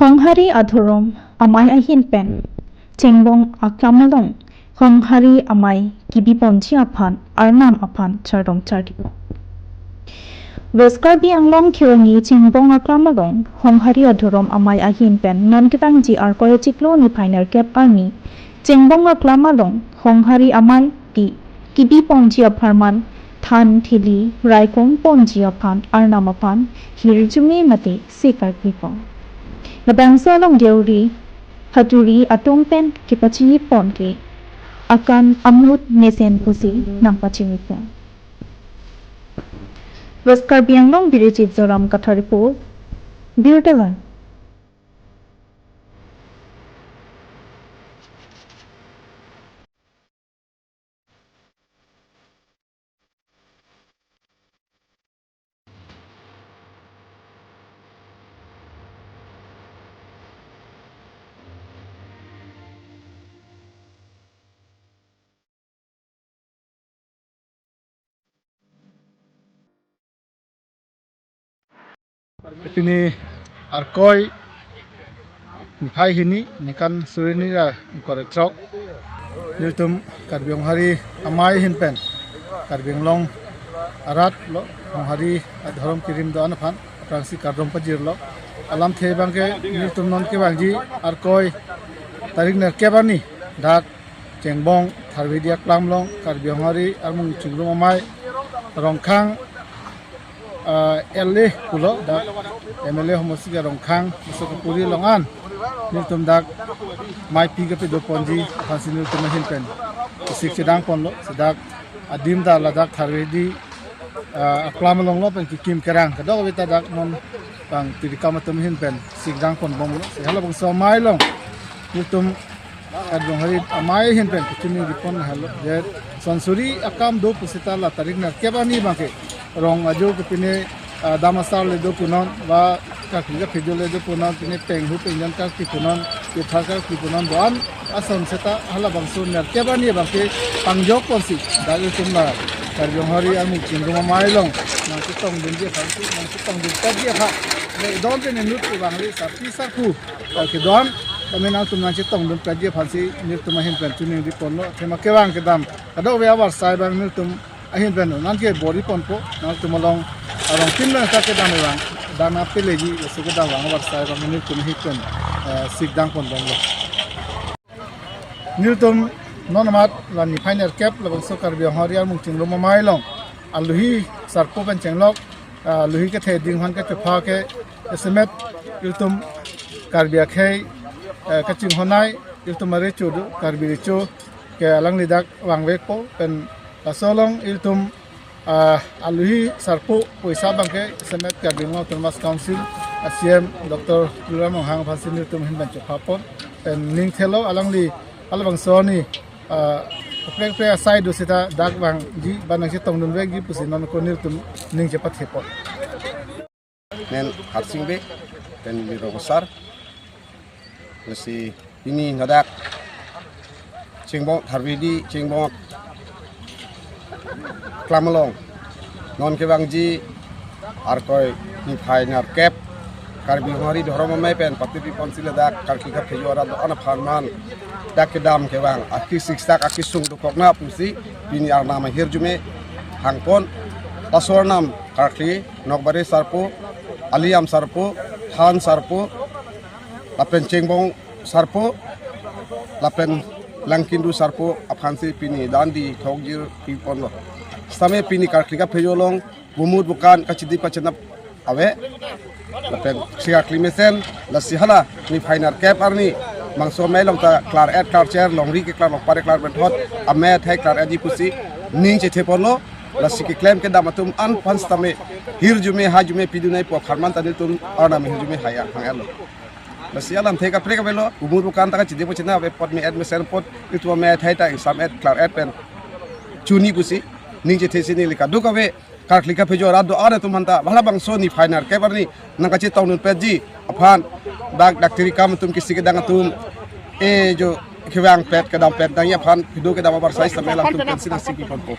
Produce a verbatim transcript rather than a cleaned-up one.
Honghari adhorom amei ahin pen Chengbong aklam along Honghari amei kebiponji aphan arnam aphan chardom chardi. West Karbi Anglong Kheroni Chengbong aklam along Honghari adhorom amei ahin pen non kevangji Arkoi achiklo niphai nerkep arni Chengbong aklam along Honghari amei ke kebiponji apharman than thili raikong ponji aphan arnam aphan hirjume mate sik karklipon. Labangso along deuri haturi atum pen kepachini pon ke akan amut mesen pusi nangpachini pon. West Karbi Anglong Bureau Chief Joram Kathar report. Bureau Table. Pini Arkoi niphai hini ningkan suri hini ra ingkoi ra throk. Nelitum Karbi Honghari amei ahin pen Karbi Anglong arat lo Honghari adhorom kerim do-an aphan aphrangsi kardom pajirlo. Alamthe abangke nelitum non kevangji Arkoi tarik nerkep arni dak Chengbong Tharvedi aklam along Karbi Honghari armung chingrum amei Rongkhang, ah, L A pulo dak M L A homosi ke Rongkhang, Bishopuri along an nelitum dak mei pi kepedoponji aphansi nelitum ahin pen sik chedang ponlo. Si dak adim ta ladak Tharvedi, ah, aklam along lo pen kekim kerang, kadokave ta dak non bang tirikam atum ahin pen sik dang ponbomlo. Si halabangso amei along nelitum Karbi Honghari amei ahin pen kachiningri pon helo, je son suri akam do pusita la tarik nerkep arni abangke rong ajo ke pine, ah, dam asar le do punon, ba karkli kaphejo le do punon, pine penghu pengjan karkli punon, pethar karkli punon do-an ason seta halabangso nerkep arni abangke pangjok ponsi dak itum la Karbi Honghari armung chingrum amei along nangchetongdunji aphansi, nangchetongdun petji aphan, le don pine inut kevang le sarpi sarpo, eh, kedo-an, kami nangtum nangchetongdun petji aphansi nelitum ahin pen chiningri ponlo. Athema kevang kedam kadokave avarsai abang nelitum ahin pen nangkebor-i ponpo, nangtum along arong tin nang ta kedam abang, dana peleji, laso kedam abang avarsai abang nelitum ahin pen, eh, sik dang ponbomlo. Nelitum non amat la niphai nerkep labangso Karbi Honghari armung chingrum amei along alohi sarpo pen chenglok, ah, alohi kethe ding aphan kachepha ke jasemet ilitum Karbi akhei, eh, kachinghonnei, ilitum arecho do, Karbi recho ke alangli dak vangvekpo pen laso along ilitum, ah, alohi sarpo poisa abangke jasemet Karbi Anglong Autonomous Council a C E M Doctor Tuliram Ronghang aphansi nelitum ahin pen chepha pon pen ning thelo, alangli halabangso arni, ah, kaprek kaprek asai do seta dak vangji ba nangchetongdunvekji pusi non ko nelitum ning chepathe pon. Nen Harsing Bey, pen Biro Sar. Lasi pini ladak Chengbong Tharvedi, Chengbong aklam along non kevangji Arkoi niphai nerkep Karbi Honghari dhorom amei pen patirpi ponsi ladak karkli kaphejo arat do-an apharman dak kedam kevang, akesik sak akesung dokok na pusi pini arnam ahirjume hang pon. Laso arnam karkli Nokbare sarpo, Aliyam sarpo, Than sarpo, lapen Chengbong sarpo, lapen Langkindu sarpo aphansi pini dandi thokjir pi ponlo. Sitame pini karkli kaphejo along bumut bukan kachidi pachenap ave. Lapen sik karkli mesen, lasi hala niphai nerkep arni bangso amei along ta klar-et klarcher, longri keklar, longpar keklar pen thot amei athai klar-etji pusi ning chethe ponlo. Lasi keklem kedam atum an aphan sitame hirjume haijume pidun nangji pu apharman ta nelitum arnam hirjume hai hang-etlo. Lasi alamthe kaprek avelo, bumut bukan ta kachidi pachenap ave, apot me-et mesen apot ilitum amei athai ta ingsam-et klar-et pen chini pusi ning chethesi neli kadokave karkli kaphejo arat do-an atum aphanta halabangso niphai nerkep arni nangkachetongdun petji aphan dak daktiri kam atum, kisi kedang atum, eh, jo kevangpet kedam pet nangji aphan, kedo kedam avarsai sitame alangtum pensi nangsikpi ponpo.